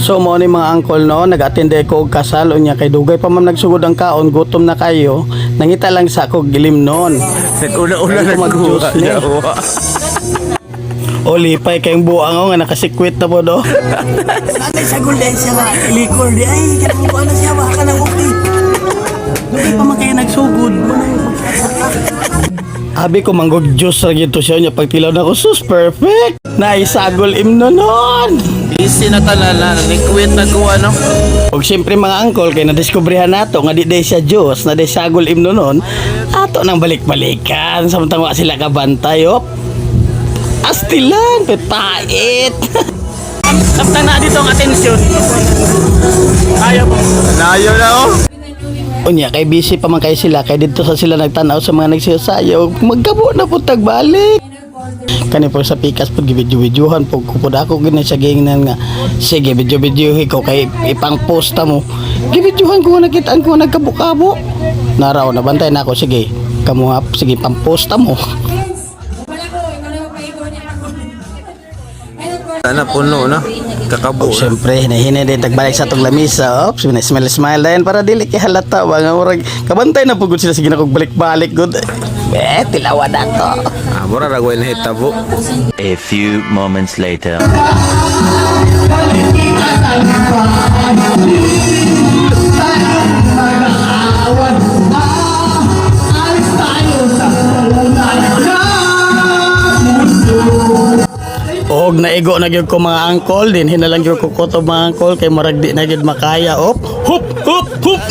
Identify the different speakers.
Speaker 1: So mo ni mga angkol, no, nag-attend ko og kasal. Unya kay dugay pa man nagsugod ang kaon, gutom na kayo. Nangita lang sa ako gilim noon.
Speaker 2: Nag-una-una.
Speaker 1: Ay, ko mag-juice ni. O lipay kayong buang o nga nakasikwit na po do.
Speaker 3: Nanay sa gulay siya nga, likor di ay, kanang buwan na siya, baka nang okay. Dugay pa man kayo nagsugod.
Speaker 1: Abi ko manggog juice ra gyud to siya niya pagtilaw na ko, sus, perfect. Naisagol imno nun.
Speaker 2: Busy na tanan na, ni-quit na ko ano.
Speaker 1: Og siyempre mga angkol, kay nadiskubrehan nato nga di day siya juice na day sagol imno nun, ato nang balik-balikan samtang wa sila kabantay op. Astilan, pepait. Samtang na dito ang atensyon. Ayaw mo.
Speaker 2: Nayo na oh.
Speaker 1: Unya kay busy pa man kay sila kay didto sa sila nagtan-aw sa mga nagsayaw, magkabo na po tagbalik. Kani po sa pikas po gibidyo-videohan po ko po ako gina siya gingnan nga sige video-video ko kay ipang posta mo. Gibidyohan ko nakitaan ko nagkabo-kabo. Naraw na bantay na ako, sige kamuha, sige pang-posta mo.
Speaker 2: Sana puno na. Kakabo
Speaker 1: Og
Speaker 2: na.
Speaker 1: syempre, hinahinay din tagbalik sa atong lamisa. Oops, smile smile dayon para dili kay halata ba nga murag kabantay na pugod sila, sige na kog balik-balik gud. Eh, tilawan na to.
Speaker 2: Ah, mura ra na hitabo.
Speaker 4: A few moments later.
Speaker 1: Og naigo na gyud ko mga angkol, din hinalang gyud ko kutob mga angkol kay murag di na gyud makaya. Op, hup hup hup.